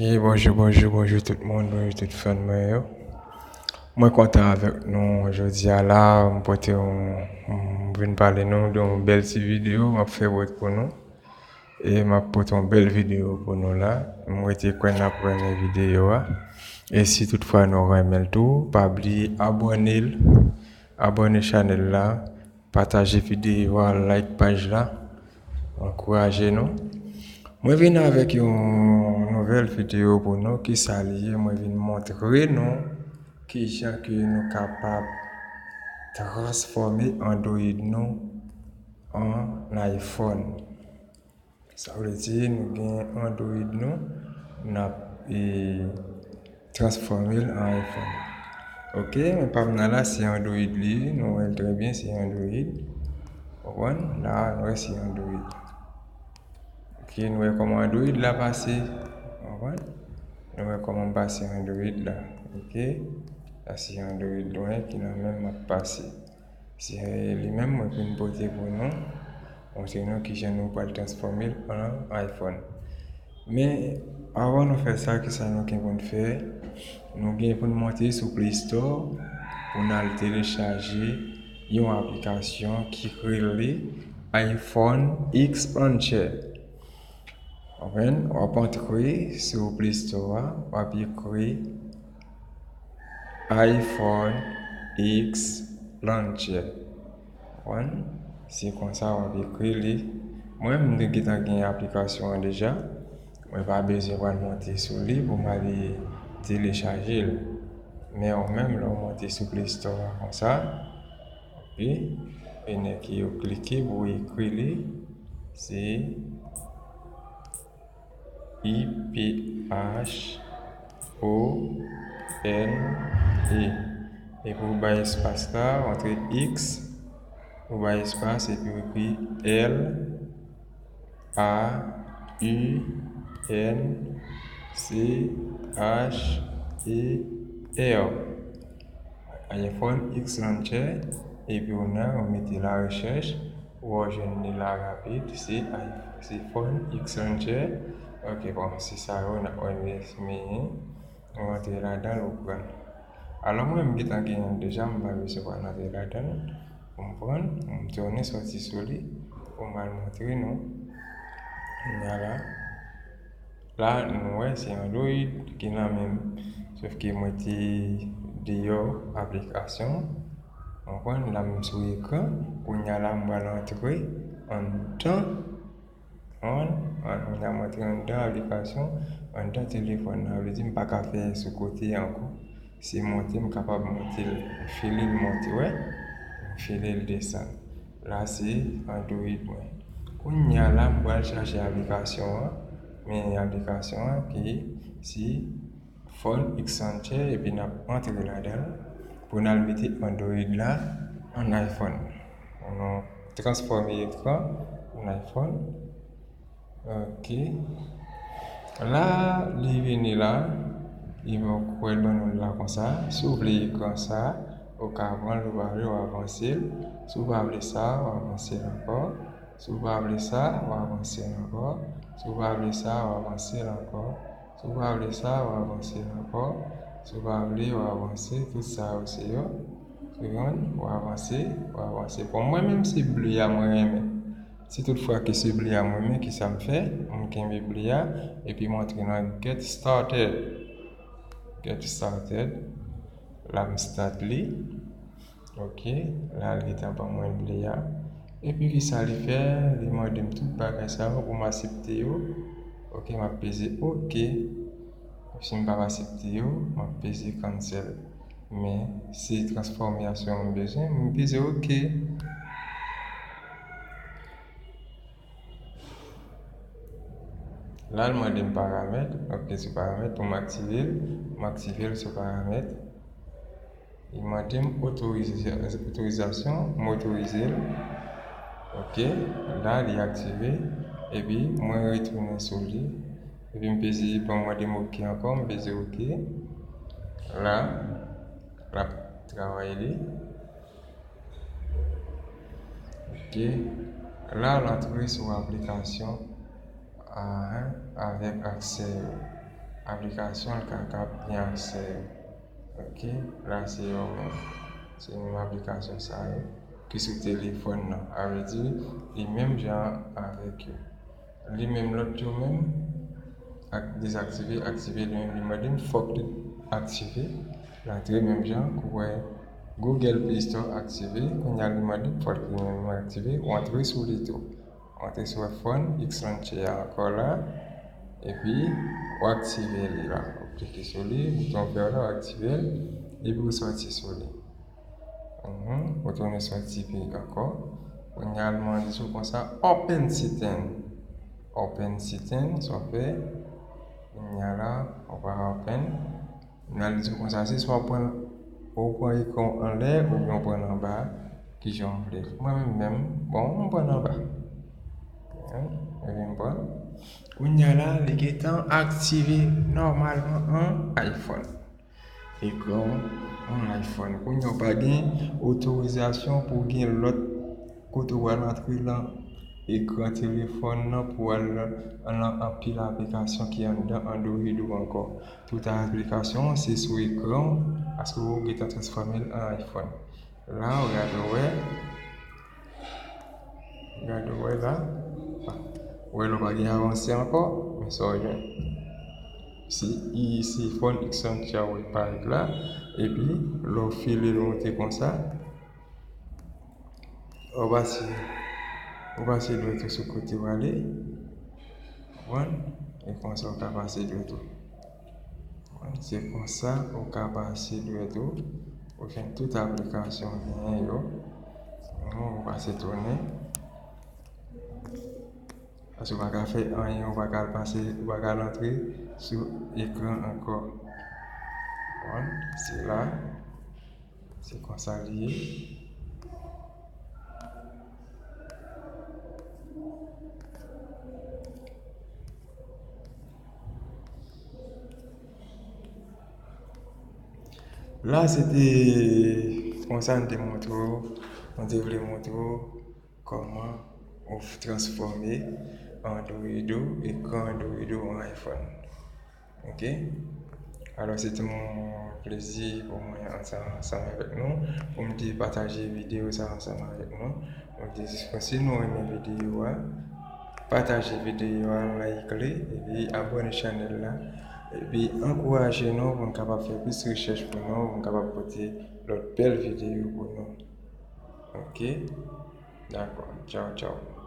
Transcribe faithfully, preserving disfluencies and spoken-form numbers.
E bonjou, bonjou, bonjou tout moun, bonjou tout fan mwen yo. Mwen kontan avèk nou jodi a la, m pote yon, m vin pale nou de yon bèl ti videyo m ap fè wòt pou nou. E m ap pote yon bèl videyo pou nou la. M rete kwè n ap renmen videyo a. E si toutfwa nou renmen l tou, pa bliye abòne l, abòne chanèl la, pataje videyo a, like paj la, ankouraje nou. Mwen vin avèk yon nouvèl videyo pou nou. Kisa li ye? Mwen vin montre nou kijan ke nou kapab transfòme Android nou an iPhone. Sa vle di nou gen Android nou, n ap e, transfòme l an iPhone. Ok, men pa m nan la, se Android li ye, nou wè l trè byen, se Android. Konprann? La, nou wè se Android. Ok, nou wè kòman Android la pase. Konprann? Nou wè kòman m pase Android la. Ok? Sa se Android mwen ki nan men m ap pase. Se li menm mwen vin pote pou nou. Montre nou kijan nou pral transfòme l an iPhone. Men, avan nou fè sa, kisa nou gen pou n fè? Nou gen pou n monte sou Play Store pou n al telechaje yon aplikasyon ki rele iPhone X Launcher. Konprann? W ap antre sou Play Store a, w ap ekri iPhone X Launcher. Konprann? Se konsa w ap ekri li. Mwen, m te gentan gen aplikasyon an deja. Mwen pa bezwen pral monte sou li pou m ale telechaje l. Men ou menm, lè w monte sou Play Store a konsa, epi, e nèg yo klike pou ekri li, se I P H O N E. Epi w bay espas la, w antre X, w bay espas, epi w ekri L A U N C H E R. iPhone X Launcher, epi w nan, w mete la rechèch, w jwenn li la rapid, se i-, se iPhone X Launcher. Ok, bon, se sa yo, n ap wè li, men, nou antre ladan l, ou pran. Alò, mwen, m gentan genyen l deja, m pa bezwen pral antre ladan l. Ou konprann? M tounen soti sou li pou m al montre nou. Kounye a la, la, nou wè, se Android ki nan men m. Sòf ke mwen te deyò aplikasyon. Ou konprann? La, m sou ekran. Kounye a la, m pral antre anndan. An, an, kounye a, m antre anndan aplikasyon, anndan telefòn nan. Sa vle di, m pa ka fè sou kote ankò. Se monte, m kapab monte l, file l monte, wè. M file l desann. La, se Android mwen. Kounye a la, m pral chache aplikasyon an. Men aplikasyon an ki se iPhone X Launcher, epi n ap antre ladan l pou n al mete Android la an iPhone. Pou nou transfòme ekran an iPhone. Ok. La, li vini la. Li ban, kwè l ban nou l la konsa. Si w vle ekran sa, ou ka pran l, ou pa vle, w avanse l. Si w pa vle sa, w avanse l ankò. Si w pa vle sa, w avanse l ankò. Si w pa vle sa, w avanse l ankò. Si w pa vle sa, w avanse l ankò. Si w pa vle, w avanse. Tout sa yo se yo. Ou konprann? W avanse, w avanse. Bon, mwen menm se ble a mwen renmen. Si toutfwa ke se ble a mwen renmen, kisa m fè? M kenbe ble a, epi m antre nan Get Started. Get Started. La, m start li. Ok, la, li gentan ban mwen ble a. Epi, kisa li fè? Li mande m tout bagay sa yo pou m aksepte yo. Ok, m ap peze ok. Si m pa aksepte yo, m ap peze cancel. Men, se transfòmasyon m bezwen, m peze ok. La, l mande m paramèt. Ok, sou paramèt, pou m aktive l, m aktive l sou paramèt. Li mande m otorize-, otorizasyon, m otorize l. Ok, la, li aktive. Epi, mwen retounen sou li. Epi, m peze, bon, mande m ok ankò, m peze ok. La, l ap travay li. Ok. La, l antre sou aplikasyon a, avèk aksè yo. aplikasyon l ka, ka gen aksè. Ok, la se yon, se menm aplikasyon sa yo ki sou telefòn nan. A vle di, li menm jan avèk yo. Li menm lòt yo menm, ak dezaktive, aktive, li menm li mande m fòk li aktive. L antre menm jan, kou wè Google Play Store aktive, kounye a li mande m fòk li menm aktive, ou antre sou li tou. Ou antre sou iPhone, X Launcher a ankò la, epi ou aktive li la. Ou klike sou li, bouton vè la, ou aktive l, epi ou sòti sou li. Mhm, ou tounen sòti pi ankò. Kounye a l mande sou konsa, open setting. Open setting, sa w fè. Kounye a la, ou pa open. Kounye a l di w konsa, se swa w pran, ou pran ekran w anlè, oubyen w pran l anba, kijan w vle. Mwen menm menm, bon, m pran l anba. Epi m pran. Kounye a la, li gentan aktive nòmalman an iPhone. Ekran an iPhone. Kounye a w pa gen otorizasyon pou w gen lòt kote w al antre nan ekran telefòn nan pou w al nan anpil aplikasyon ki anndan Android ou ankò. Tout aplikasyon se sou ekran w, paske w gentan transfòme l an iPhone. La, w gade w wè, gade w wè la, w wè l ou pa gen avanse ankò, men sa w jwenn. Se, se iPhone X Launcher w parèt la, epi lè w file l monte konsa, ou pase, ou pase dwèt ou sou kote w ale, konprann? E konsa w ka pase dwèt ou. Se konsa ou ka pase dwèt ou, ou jwenn tout aplikasyon w genyen yo. Ou pase tounen. Paske ou pa ka fè anyen, ou pa ka al pase, ou pa ka al antre sou ekran ankò. Bon, se la. Se konsa li ye. La, se te konsa m te montre w, m te vle montre w kòman ou transfòme Android ou, ekran Android ou an iPhone. Ok? Alò, se te yon plezi pou mwen ansanm, ansanm avèk nou, pou m te pataje videyo sa ansanm avèk nou. Donk, si nou renmen videyo a, pataje videyo a, like li, epi abòne chanèl la, epi ankouraje nou pou n kapab fè plis rechèch pou nou, pou n kapab pote lòt bèl videyo pou nou. Ok? Dakò. Tchaw, tchaw.